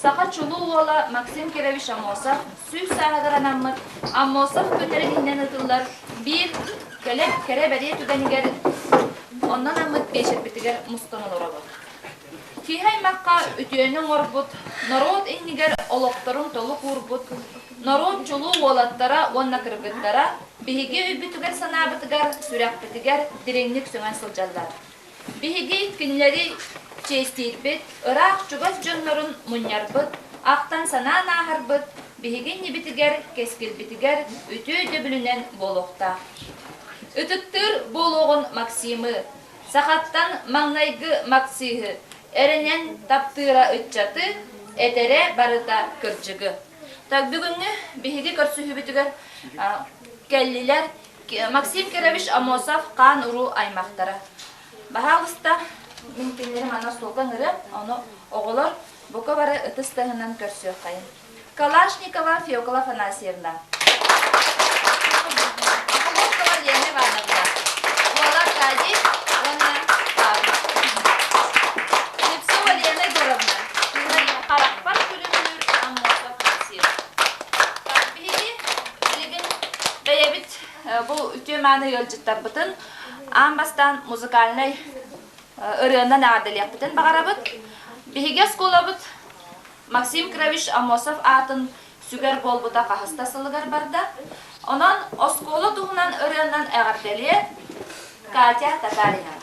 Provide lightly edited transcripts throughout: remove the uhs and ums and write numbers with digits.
Саха чулуу уола Максим Кирович Аммосов 100 сааһыгар анаммыт Аммосов күннэрин иһинэн ыытыллар биир кэлэ кэрэ-бэлиэ түгэнигэр онно анаммыт биэчэрбитигэр мустан олоробут. Киһи аймахха үтүөнү оҥорбут, норуот иннигэр олохторун толук уурбут, норуот чулуу уолаттара уонна кыргыттара биһиги өйбүтүгэр-санаабытыгар, сүрэхпитигэр дириҥник сөҥөн сылдьаллар. Биһиги кинилэри чиэстиирбит, ыраах-чугас дьоннорун мунньарбыт, ахтан-санаан ааһарбыт биһиги иннибитигэр, кэскилбитигэр үтүө өйдөбүлүнэн буолуохтаах. Ытыктыыр буолуоҕун Максимы, сахаттан маҥнайгы Максиһы, эрэнэн таптыыра ыччаты, этэрэ барыта кырдьыгы. Так бүгүҥҥү биһиги көрсүһүүбүтүгэр кэллилэр Максим Кирович Аммосов хаан-уруу аймахтара. Баһаалыста, мин кинилэри манна остуолга ыҥырыам, ону оҕолор бука бары ытыс таһынан көрсүөххэйин. Калашникова Феокла Афанасьевна. Охлопкова Лена Ивановна. Уола Аркадий уонна Павел. Слепцова Лена Егоровна. Харахпар күлүмнүүр Аммосов Максим. Биһиги билигин бэйэбит бу үтүө-мааны ыалдьыттарбытын аан бастаан музыкальнай ырыанан эҕэрдэлиэхпитин баҕарабыт. Биһиги оскуолабыт Максим Кирович Аммосов аатын сүгэр буолбута хаһыста сылыгар барда. Онон оскуола туһунан ырыанан эҕэрдэлиэ Катя Татаринова.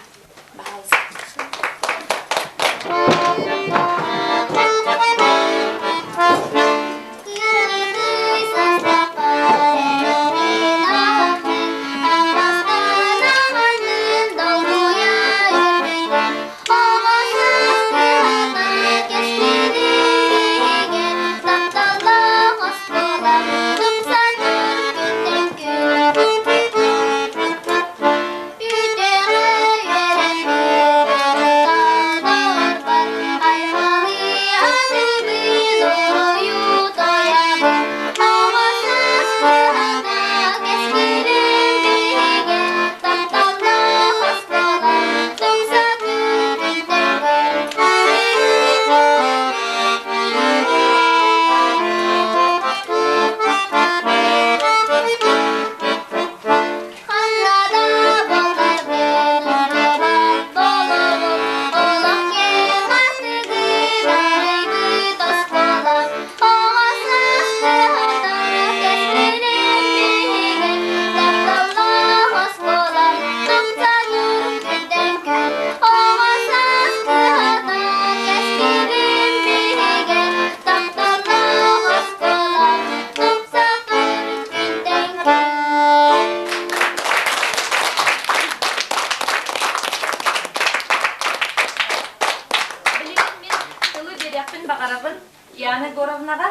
Билигин мин тылы биэриэхпин баҕарабын Яна Егоровнаҕа.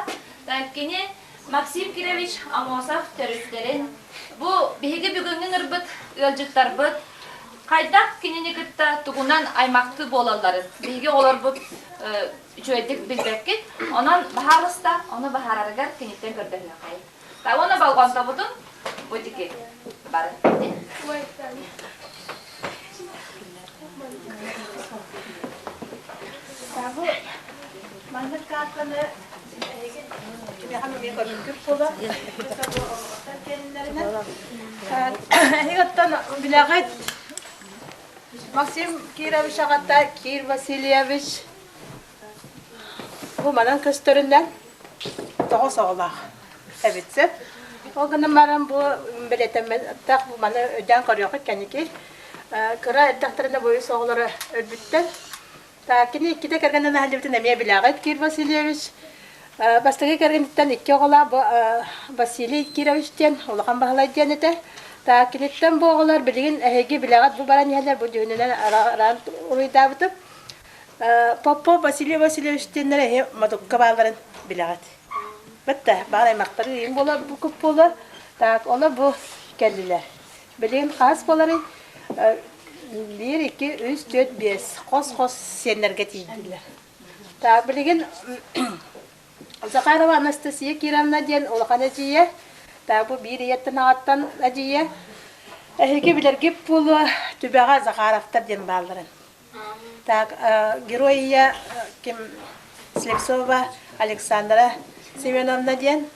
Кини Максим Кирович Аммосов төрүттэрин, бу биһиги бүгүҥҥү ыҥырбыт ыалдьыттарбыт хайдах кинини кытта тугунан аймахтыы буолалларын биһиги оҕолорбут үчүгэйдик билбэккит. Онон баһаалыста ону баһаарарыгар киниттэн көрдөһүөххэйин. Уонна болҕомтобутун бу диэки бары. Бу маннык картаны кимиэхэ эмиэ көрбүккүт буолуо. Эһиги оттон билэҕит Максим Кирович аҕата Кир Васильевич Бу манан көстөрүнэн 9 оҕолоох эбит сөп. Ол гынан баран бу бэлиэтэммэтэх бу маны өйдөөн көрүөххүт кэнники. Кыра эрдэхтэринэ бу үс оҕолоро өлбүттэр. Так, кини иккитэ кэргэнин аһыллыбытын эмиэ билэҕит Кир Васильевич. Бастакы кэргэниттэн икки оҕолоох бу Василий Кирович диэн улахан баһылай диэн этэ. Так, киниттэн бу оҕолор билигин эһиги билэҕит бу баран иһэллэр бу дьүһүнүнэн араан уруйдаабытым. Попов Василий Васильевич диэннэр эһи Модукка баалларын билэҕит. Бытта баар аймахтары ыйын буолар бу куп буолар. Так, ону бу кэллилэр. Билигин хаас буоларый? Биир, икки, үс, түөрт, биэс. Хос-хос сиэннэргэ тиийдилэр. Так, билигин Захарова Анастасия Кировна диэн улахан эдьиийэ. Так, бу биир ийэттэн аҕаттан эдьиийэ. Эһиги билэргит буолуо Түбэҕэ Захаровтар диэн баалларын. Так, герой ийэ ким? Слепцова Александра Семеновна диэн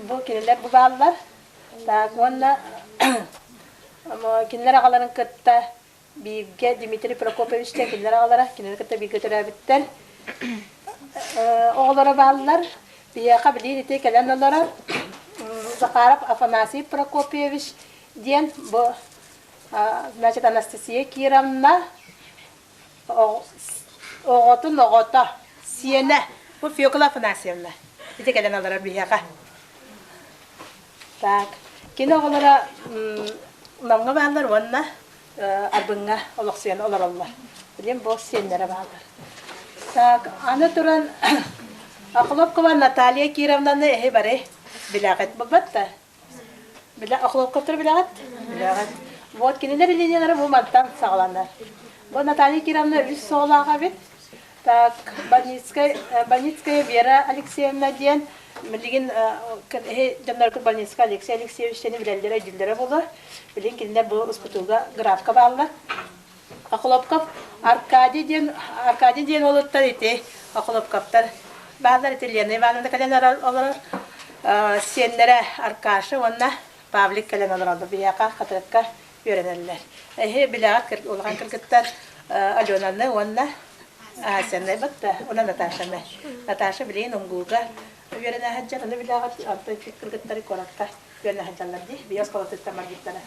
бу кинилэр бу бааллар. Так уонна кинилэр аҕаларын кытта бииргэ Дмитрий Прокопьевич диэн кинилэр аҕалара, кинилэр кытта бииргэ төрөөбүттэр. Оҕолоро бааллар. Биһиэхэ билигин ити кэлэн олорор Захаров Афанасий Прокопьевич диэн бу значит Анастасия Кировна оҕотун оҕото сиэнэ бу Фекла Афанасьевна ити кэлэн олорор биһиэхэ. Так, кини оҕолоро Намҥа бааллар уонна Арбыҥҥа олохсуйан олороллор. Билим бу сиэннэрэ бааллар. Так, аны туран Охлопкова Наталья Кировнаны эһи бары билэҕит буолбат да? Билэ Охлопковтары билэҕит? Билэҕит. Вот кинилэр линиялара бу мантан саҕаланар. Бу Наталья Кировна үс оҕолоох эбит. Так, Больницкая, Больницкая Вера Алексеевна диэн билигин дьоннорго Больницкая Алексей Алексеевич диэни билэллэрэ өйдүүллэрэ буолуо. Билигин кинилэр бу успутууга графка бааллар. Охлопков Аркадий диэн Аркадий диэн уолуттар ити Охлопковтар бааллар ити Лена Ивановна кэлэн олорор сиэннэрэ Аркаша уонна Павлик кэлэн олороллор биһиэхэ Хатырыкка үөрэнэллэр. Эһи билэҕит улахан кыргыттар Аленаны уонна Асяны батта уонна Наташаны. Наташа билигин Умгууга үөрэнэ сылдьар, аны билэҕит онтон кыргыттары куоракка үөрэнэ сылдьаллар дии, биир оскуолатыттан барбыттара.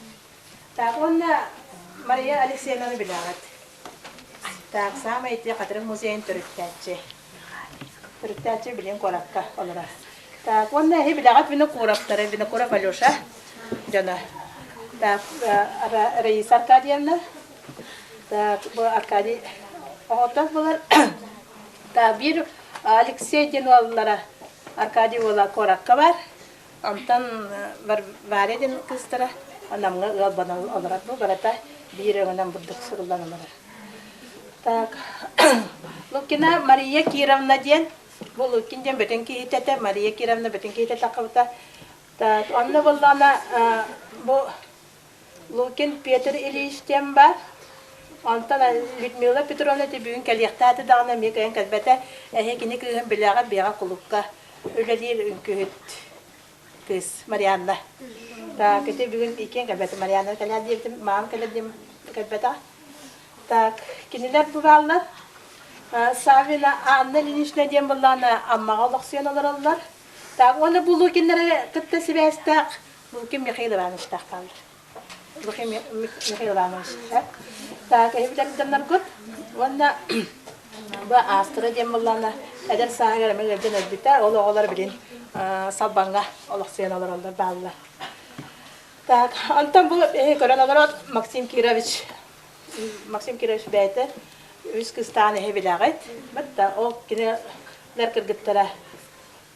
Так уонна Мария Алексеевнаны билэҕит. Так, саамай ити Хатырык музейын төрүттээччи. Төрүттээччи билигин куоракка олорор. Так, уонна эһи билэҕит Винокуровтары, Винокуров Алеша дьоно. Так, Раиса Аркадьевна. Так, бу Аркадий оҕотох булар. Так, биир Алексей диэн уоллара Аркадий уола куоракка бар. Онтон Варя диэн кыыстара Намҥа ыал буолан олорор. Бу барыта биир өҥөнөн бурдук суруллан олорор. Так, Лукина Мария Кировна диэн Бу Лукин диэн бүтүн киһитэ этэ, Мария Кировна бүтүн киһитэ таххыбыта. Так, онно буоллаҕына бу Лукин Петр Ильич диэн баар. Онтон Людмила Петровна ити бүгүн кэлиэхтээтэ даҕаны эмиэ кыайан кэлбэтэ. Эһи кини кыыһын билэҕэ биэҕэ кулуупка үлэлиир үҥкүүһүт кыыс Марианна. Так, ити бүгүн иккиэн кэлбэтэ. Марианна кэлээр диэбитим, маам кэлэр диэн кэлбэтэх. Так, кинилэр бу бааллар. Савина Анна Ильинична диэн буоллаҕына Аммаҕа олохсуйан олороллор. Так, уонна бу Лукиннары кытта сибээстээх Лукин Михаил Ивановичтаах бааллар. Лукин Михаил Иванович. Так, эһи билэр дьонноргут. Уонна бу Астра диэн буоллаҕына эдэр сааһыгар эмиэ ыалдьан өлбүтэ. Ол оҕолор билин Салбаҥҥа олохсуйан олороллор бааллар. Так, онтон бу эһи көрөн олорор Максим Кирович Максим Кирович бэйэтэ үс кыыстаан эһи билэҕит. Бытта ол кинилэр кыргыттара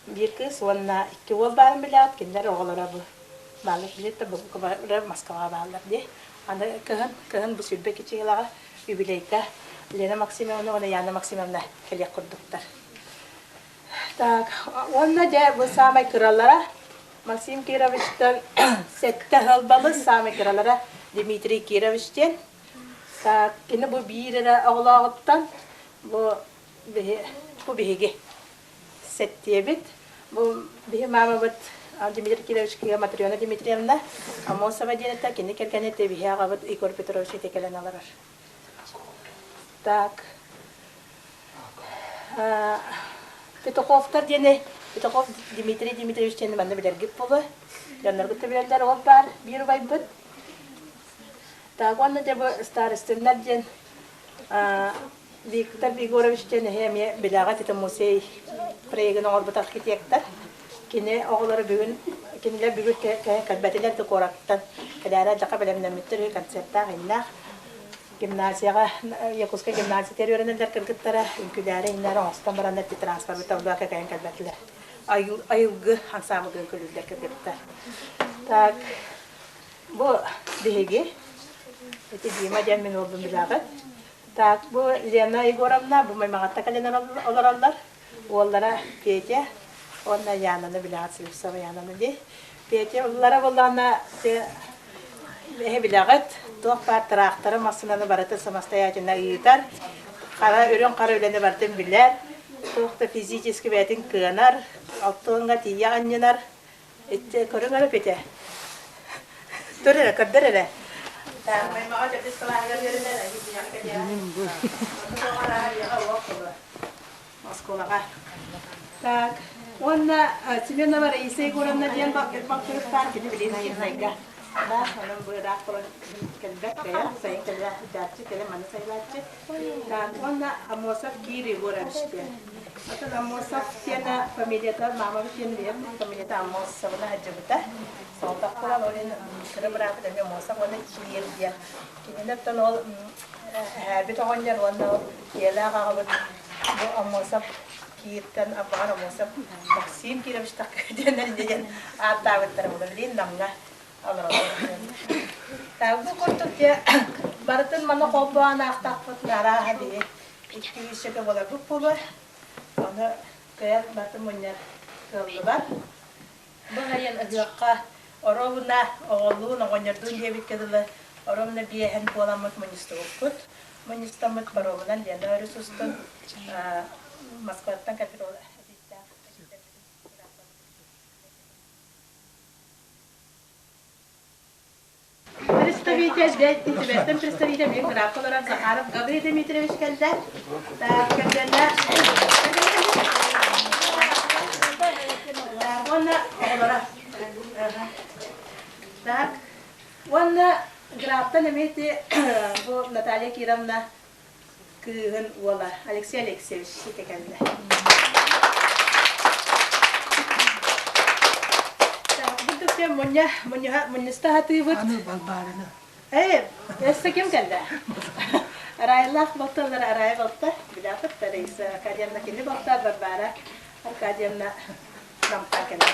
биир кыыс уонна икки уол баарын билэҕит, кинилэр оҕолоро бу бааллар билет да бу Москваҕа бааллар дии. Аны кыһын, кыһын бу 22 чыһылаҕа юбилейга Лена Максимовна уонна Яна Максимовна кэлиэх курдуктар. Так, уонна дьэ бу саамай кыралара Максим Кировичтан сэттэ ыал балыс, саамай кыралара Дмитрий Кирович диэн. Так, кини бу биир эрэ оҕолооҕуттан бу биһи, бу биһиги сэттиэбит. Бу биһи маамабыт Дмитрий Кирович кыыһа Матрена Дмитриевна Амосова диэн этэ, кини кэргэнэ этэ биһи аҕабыт Егор Петрович ити кэлэн олорор. Так, Петуховтар диэни Петухов Дмитрий Дмитриевич диэни манна билэргит буолуо. Дьонноргут да билэллэр, ол баар биир убайбыт. Так, уонна дьэ бу Старостиннар диэн Виктор Егорович диэн эһи эмиэ билэҕит ити музей проегын оҥорбут архитектор. Кини оҕолоро бүгүн кинилэр бүгүн кэлбэтилэр да куораттан кэлээри алдьархай бэлэмнэммиттэр үһү концертаах иннээх. Гимназияҕа Якутскай гимназия үөрэнэллэр кыргыттара үҥкүүлээри иҥнээри оҥостон бараннар ити транспорт таблока кэлэн кэлбэтилэр. Айылгы ансаамбылга үҥкүүлүүллэр кыргыттар. Так, бу биһиги ити Дима диэн мин уолбун билэҕит. Так, бу Лена Егоровна, бу Маймаҕатта кэлэн олороллор. Уоллара Петя уонна Янаны билэҕит Слепцова Янаны дии. Петя уллара буоллаҕына эһи билэҕит, туох баар тыраахтары, массыынаны барытын самостоятельно ыытар, хара, үрүҥ хара үлэни барытын билэр. Туох да физически бэйэтин кыанар, алтыҥҥа тиийэ анньынар. Итти көрүҥ эрэ Петя. Тур эрэ, көрдөр эрэ. Маймаҕа төрдүс кылааһыгар үөрэнэр, эһиги кэлиэҕэ. Оскуолаҕа. Так, уонна Семенова Раиса Егоровна диэн балтырыттаан кини билигин Мирнайга. Да, онон быыраах буолан кэлбэт кэйэ, сайын кэлээччи, кэлэн маны сайылааччы. Так, уонна Амосов Кир Егорович диэн. Атын Амосов диэн фамилията, мамабыт диэн билэр фамилията Амосовна сылдьыбыта. Соҕотох буолан, ол иһин кыра бырааппыт эмиэ Амосов уонна Кир диэн. Кинилэртэн ол эһээбит оҕонньор уонна ол ийэлээх аҕабыт бу Аммосов Кииртэн Абаҕар Аммосов Максим Кирович диэннэр инньэ диэн ааттаабыттара буолар. Билигин Намҥа олороллор. Бу курдук дьэ барытын маны холбоон аахтахпыт арааһа биһи 200 буоларбыт буолуо. Ону кыайан барытын мунньар кыаллыбат. Бу сайын ыһыахха оруобуна оҕолуун, оҕонньордуун диэбиккэ дылы, оруобуна биэһэн буоламмыт мунньустубуппут. Мунньустаммыт боруобунан Лена өрүс устун Москваттан кэлбит ол эдьиийдээх Представитель, Тибеттэн представитель мин кыраапка олорон Захаров Гаврил Дмитриевич кэллэ. Так, кэргэнэ. Уонна оҕолоро. Так, уонна графтан эмиэ ити бу Наталья Кировна кыыһын уола Алексей Алексеевич ситэ кэллэ. Бурдук мунньа мунньуһа мунньуста хатыыбыт. Аны Балбаараны. Ээ, өссө ким кэллэ? Арайылаах балталар Арая балта, билэхит Раиса Аркадьевна кини балта Варвара Аркадьевна Намтан кэллэ.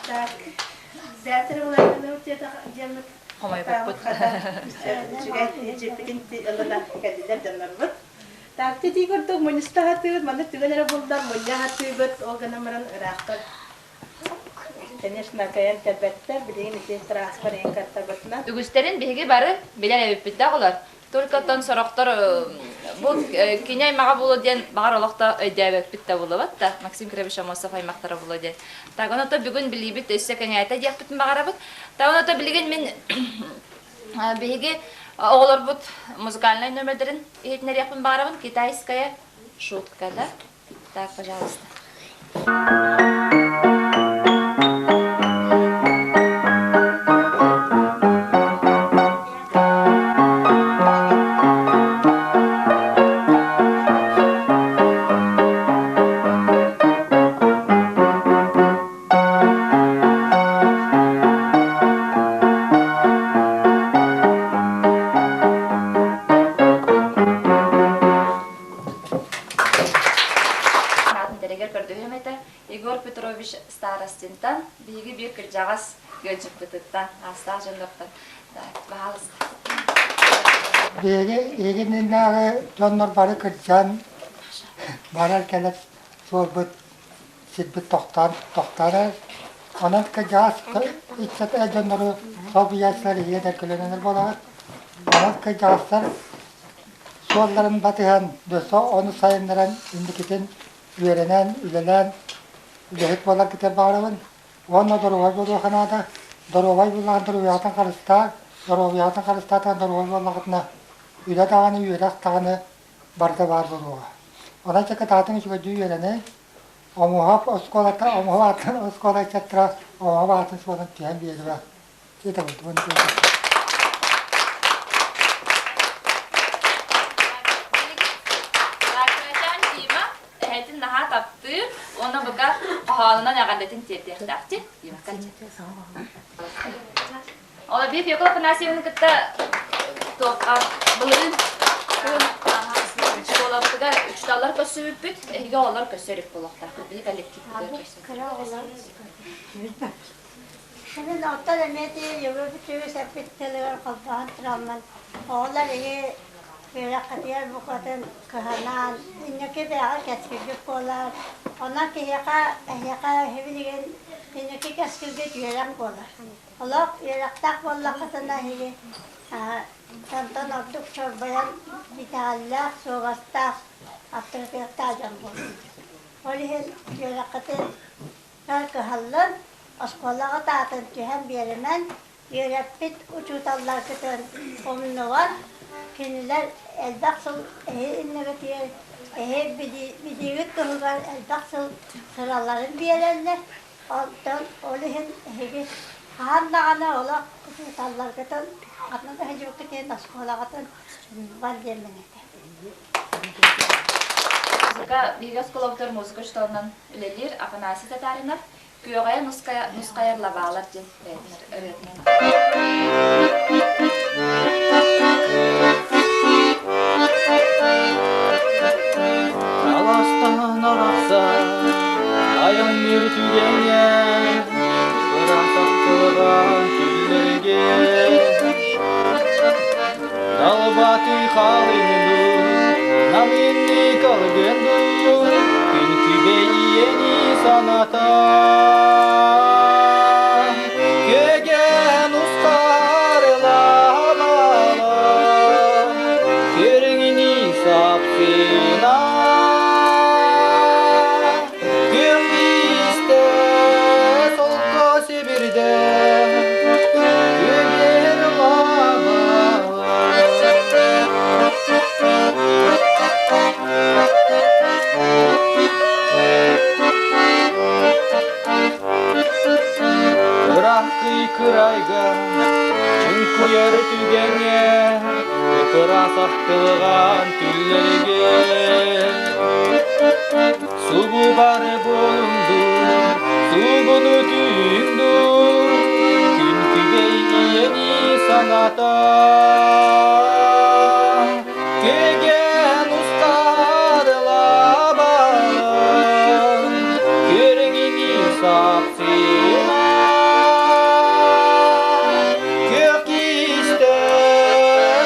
Так, Бээтэр Владимировна диэммит Хомойбуппут. Үчүгэй дьиэппитин ылына кэллилэр дьоннорбут. Так, титии курдук мунньуста хатыыбыт, маннык түгэн эрэ булдар, мунньа хатыыбыт, ол гынан баран ыраахтар. Конечно, кайан кэлбэттэр, билигин ити транспорт иһин картабытынан. Үгүстэрин биһиги бары билэр эбиппит да оҕолор. Только оттон сорохтор бу кини аймаҕа буолуо диэн баҕар олох да өйдөөбөппүт да буолуобат да Максим Кирович Амосов аймахтара буолуо диэн. Так, оното бүгүн билиибит өссө кэҥээтэ диэхпитин баҕарабыт. Так, оното билигин мин биһиги оҕолорбут музыкальнай нөмердэрин иһитиннэриэхпин баҕарабын. Китайская шутка, да? Так, пожалуйста. Аатын тэригэр көрдөһүөм этэ. Егор Петрович Старостинтан, биһиги биир кырдьаҕас ыалдьыппытыттан, аастаах дьоннортон. Баһаалыста. Биһиги игиннээҕи дьоннор бары кырдьан барар-кэлэр суолбут сирбит тохтоон тохтоон Онон кырдьаҕас ыччат дьоннору солбуйааччылар иһигэ көлөнөнөр буолаҕыт. Онон кырдьаҕастар суолларын батыһан, өссө ону сайыннаран инникитин үөрэнэн, үлэлээн үлэһит буоларгытыгар баҕарабын. Уонна доруобай буолуохха наада. Доруобай буоллаҕына доруобуйаҕытын харыстаа, доруобуйаҕытын харыстаатаҕына доруобай буоллаҕытына үлэ даҕаны, үөрэх даҕаны барыта баар буолуоҕа. Онон чэ кытаатыҥ үчүгэйдик үөрэниҥ. Омуһап оскуолата, Омуһап аатын оскуола ыччаттара Омуһап аатын суолун түһэн биэриэ. Лаакачаан Дима эһэтин наһаа таптыыр уонна бука хоһоонунан эҕэрдэтин тиэрдиэхтээхтик. Дима, Ол эбии Фекла Афанасьевны кытта туохха былырыын школабытыгар учууталлар көрсүбүппүт, эһиги оҕолор көрсө илик буолуохтаахпыт. Биһи коллективпытыгар көрсө. Мин оттон эмиэ ити Европа үс эппит тылыгар холбоһон тураммын, оҕолор эһи үөрэххитигэр букатын кыһанан, инники бэйэҕэ кэскилгит буолар. Онон киһиэхэ, эһиэхэ билигин инники кэскилгит үөрэх буолар. Олох үөрэхтээх буоллаххытына эһиги Онтон ордук чорбойон итэҕэллээх, суобастаах, авторитеттаах дьон буоллун. Ол иһин үөрэххитин кыһаллан, оскуолаҕыт аатын түһэн биэримэн, үөрэппит учууталларгытын умнубат, кинилэр элбэх сыл эһи иннигитигэр, эһи билиигит туһугар элбэх сыл сыраларын биэрэллэр. Онтон ол иһин эһиги хаһан даҕаны олох учууталларгытын ханна да сылдьыбыккытын оскуолаҕытын умнубат диэммин этэ. Музыка биһиги оскуолабытыгар музыка учууталынан үлэлиир Афанасий Татаринов Күөҕэйэ нускайар лабаалар диэн бэйэтин ырыатынан. Аластан арахсан айанныыр түгэҥҥэ Быраатахтылыган күллэргэ Далбаты халыҥнуу, намыынныы калгындуу, Күн күбэй ийэни саната. Көгөн устарылаабала, Көрүҥүнүү сапсына. Күн истэ солко сибирде, Көгер Ыраахтыы кырайга, чуҥкуйар түгэҥҥэ, Кыраас ахтылҕан түллэргэ. Субу бары буолунду, субуну түүнду, Күн күбэй ийэни саната. Кеген устарылабан, Көрүҥүнү сапсына. Кök истэ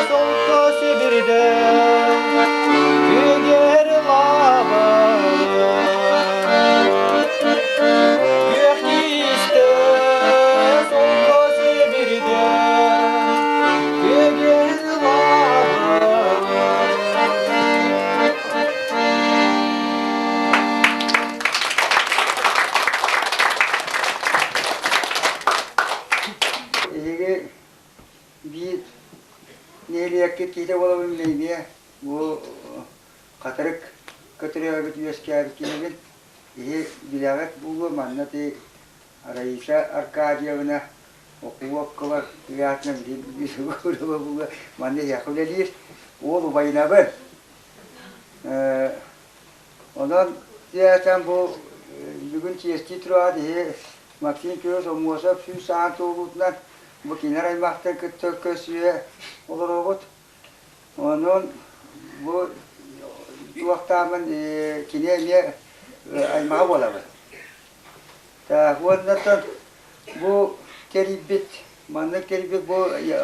солко сибирде, Көгер лабан. Кök истэ солко сибирде, Көгер лабан. Эһиги биир нэһилиэккит киһитэ буолабын билэйбиэ. Бу хатырык көтүрөөбүт үөскээбит киһибин. Иһи билэҕит буолуо манна ти Раиса Аркадьевна Окуопкова ыйаатынан буолуо манна иһиэхэ үлэлиир. Уол убайынабын. Онон тиэтэн бу бүгүн чиэстии тураат иһи Максим Кириллович Омуосов 100 саан туолуутунан бу кинилэр аймахтан кытта көрсүө олоробут. Онон бу туохтаамын кини эмиэ аймаҕа буолабын. Так, уоннаттан бу тэрийбит, маннык тэрийбит бу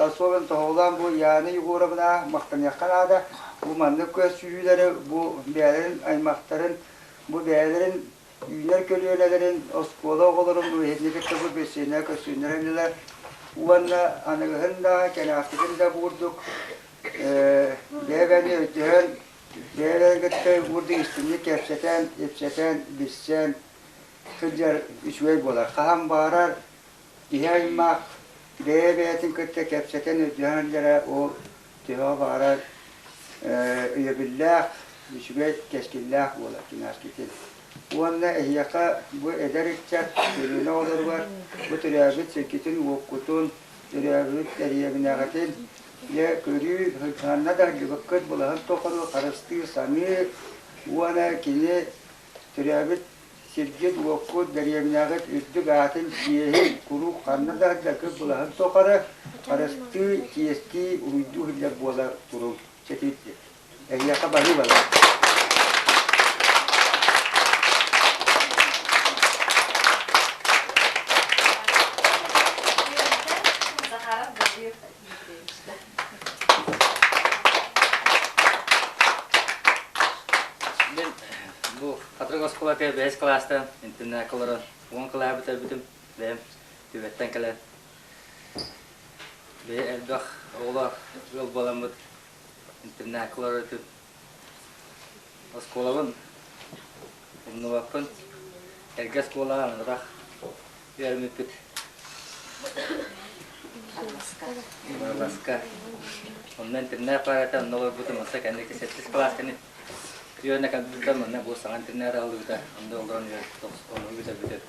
особенно тоһоҕолоон бу Яна Егоровна махтаныахха наада. Бу маннык көрсүһүүлэри бу бэйэлэрин аймахтарын, бу бэйэлэрин үүнэр көлүөнэлэрин, оскуола оҕолорун иһитини кытта бу бэссиэнэ көрсүннэр ыллылар. Уонна аныгыһын да, кэнэҕэскитин да курдук бэйэ-бэйэни өйдөһөн, бэйэ-бэйэлэрин кытта курдук истиҥник кэпсэтэн, ипсэтэн, билсэн сылдьар үчүгэй буолар. Хаһан баҕарар киһи аймах бэйэ-бэйэтин кытта кэпсэтэн өйдөһөн илэрэ ол төһө баҕарар өйөбүллээх, үчүгэй, кэскиллээх буолар кинээскитин. Уонна эһиэхэ бу эдэр ыччат көлүөнэ оҕолоругар бу төрөөбүт сиргитин-уоккутун, төрөөбүт дэриэбинэҕитин дьэ көрүү, ханна да сылдьыбыккыт былаһын тухары харыстыы саныы уонна кини төрөөбүт Сиргит-уоккут, дэриэбинэҕит үрдүк аатын, чиэһин куруук ханна да сылдьаргыт былаһын тухары харыстыы, чиэстии, уруйдуу сылдьар буола туруҥ. Чэтиирдик. Эһиэхэ баһыыбалар. Захаров Гаврил Дмитриевич. Мен бу Хатырык оскуолатыгар бэһис кылаастан интернакка олорон 10 кылааһы бүтэрбитим. Бэйэм Түбэттэн кэлэн бэйэ элбэх Оҕолоох ыал буоламмыт интернакка олорор этим. Оскуолабын умнубаппын. Эргэ оскуолаҕа анатах үөрэммиппит. Барыласка. Онно интернат баар этэ, онно олорбутум. Онто кэнники сэттис кылаас кэнни үөрэнэ кэлбитим, манна бу саҥа интернат аһыллыбыта. Онно олорон үөрэ бүтэрбитим.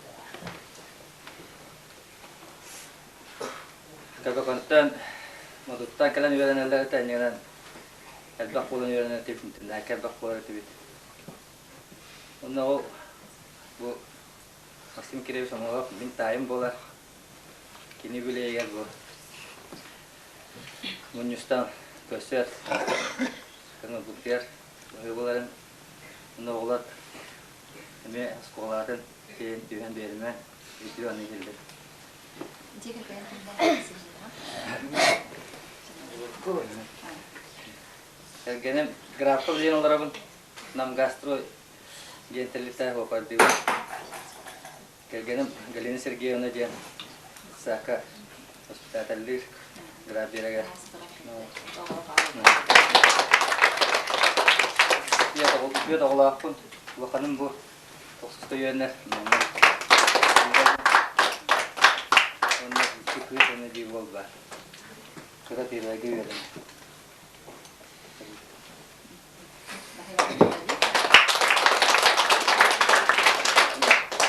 Көкөкөнтөн, Модуттан кэлэн үөрэнэллэр этэ, иннинэн элбэх буолан үөрэнэр этибит, интернакка элбэх буолар этибит. Онно ол бу Максим Кириллович Омолов мин таайым буолар. Кини билиэгэр бу мунньустан көрсөр көҥүлбүтүгэр быһыы Онно оҕолор эмиэ оскуолатын сиэн түһэн биэримэ үтүө аны иһиллэр. Кэргэним Графов диэн олоробун. Намгастрой диэн тэрилтэ уопардыыбын. Кэргэним Галина Сергеевна диэн Сака воспитателлиир Граф биэрэгэр. Үөт оҕолоохпун. Улаханым бу тохсуска үөрэнэр. Уонна икки кыыс уонна биир уол баар. Кыра тыырарга үөрэнэр.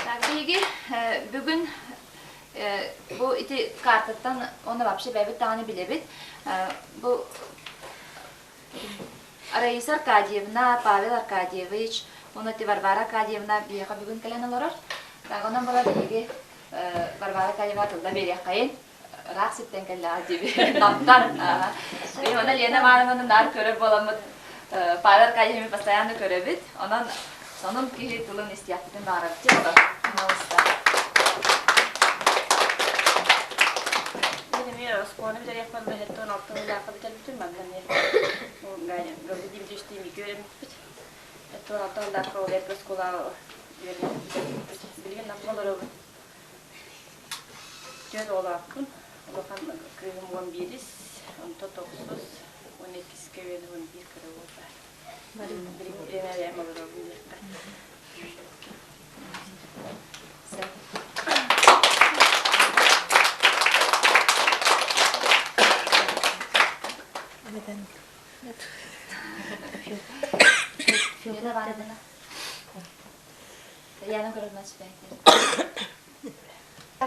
Так, биһиги бүгүн бу ити картаттан уонна вообще бэйэбит даҕаны билэбит. Бу Раиса Аркадьевна, Павел Аркадьевич уонна ити Варвара Аркадьевна биһиэхэ бүгүн кэлэн олорор. Так, онон була биһиги Варвара Аркадьевна тылла биэриэххэйин. Ыраах сиртэн кэллэҕэ диэби. Намтан. Мен онно Лена Ивановнаны наар көрөр буоламмыт Павел Аркадьевичи постоянно көрөбүт. Онон сонун киһи тылын истиэхпитин баҕарабыт. Пожалуйста. Мен эмиэ оскуоланы бүтэриэхпэр бэһэттэн алтан ыйдаахха бүтэрбитим. Манна эмиэ Гаврил Дмитриевичтиин бииргэ үөрэммиппит. Эттон алтан ыйдаахха ол эргэ оскуолаҕа үөрэммиппит. Билигин Намҥа олоробут. Түөрт оҕолоохпун. Улахан кыыһым уон биирис, онто тохсус, уон иккискэ үөрэнэр уон биир кыра уол баар. Билигин бэйэм олоробун диэххэ. Лена Ивановна. Яна Горовна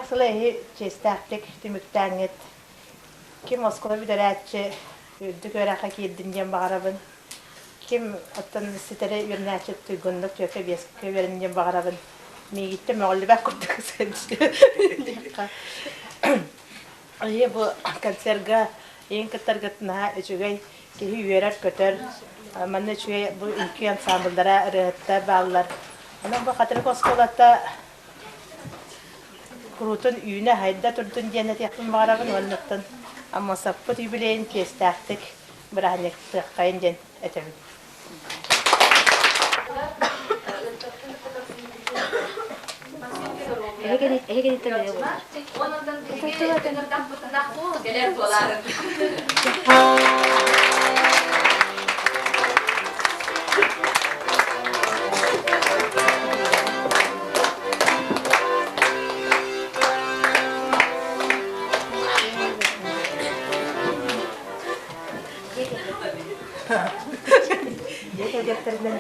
Сыл эһи чиэстээхтик түмүктээҥҥит ким оскуола бүтэрээччи үрдүк үөрэххэ киирдин диэн баҕарабын. Ким оттон ситэри үөрэнээччи туйгуннук түөркэ биэскэ үөрэнин диэн баҕарабын. Миигиттэн мөҕүллүбэт курдук диэххэ. Эһи бу концерга иин кыттаргыт наһаа үчүгэй киһи үөрэр-көтөр. Манна үчүгэй бу үҥкүү ансаамбыллара, ырыаһыттар бааллар. Онон бу Хатырык оскуолата куруутун үүнэ-хайда турдун диэн этиэхпин баҕарабын уонна Аммосовпут юбилейын чиэстээхтик бырааһынньыктыаххайын диэн этэбин. Кэлэр буолаарын. Дьиэ кэргэттэринэн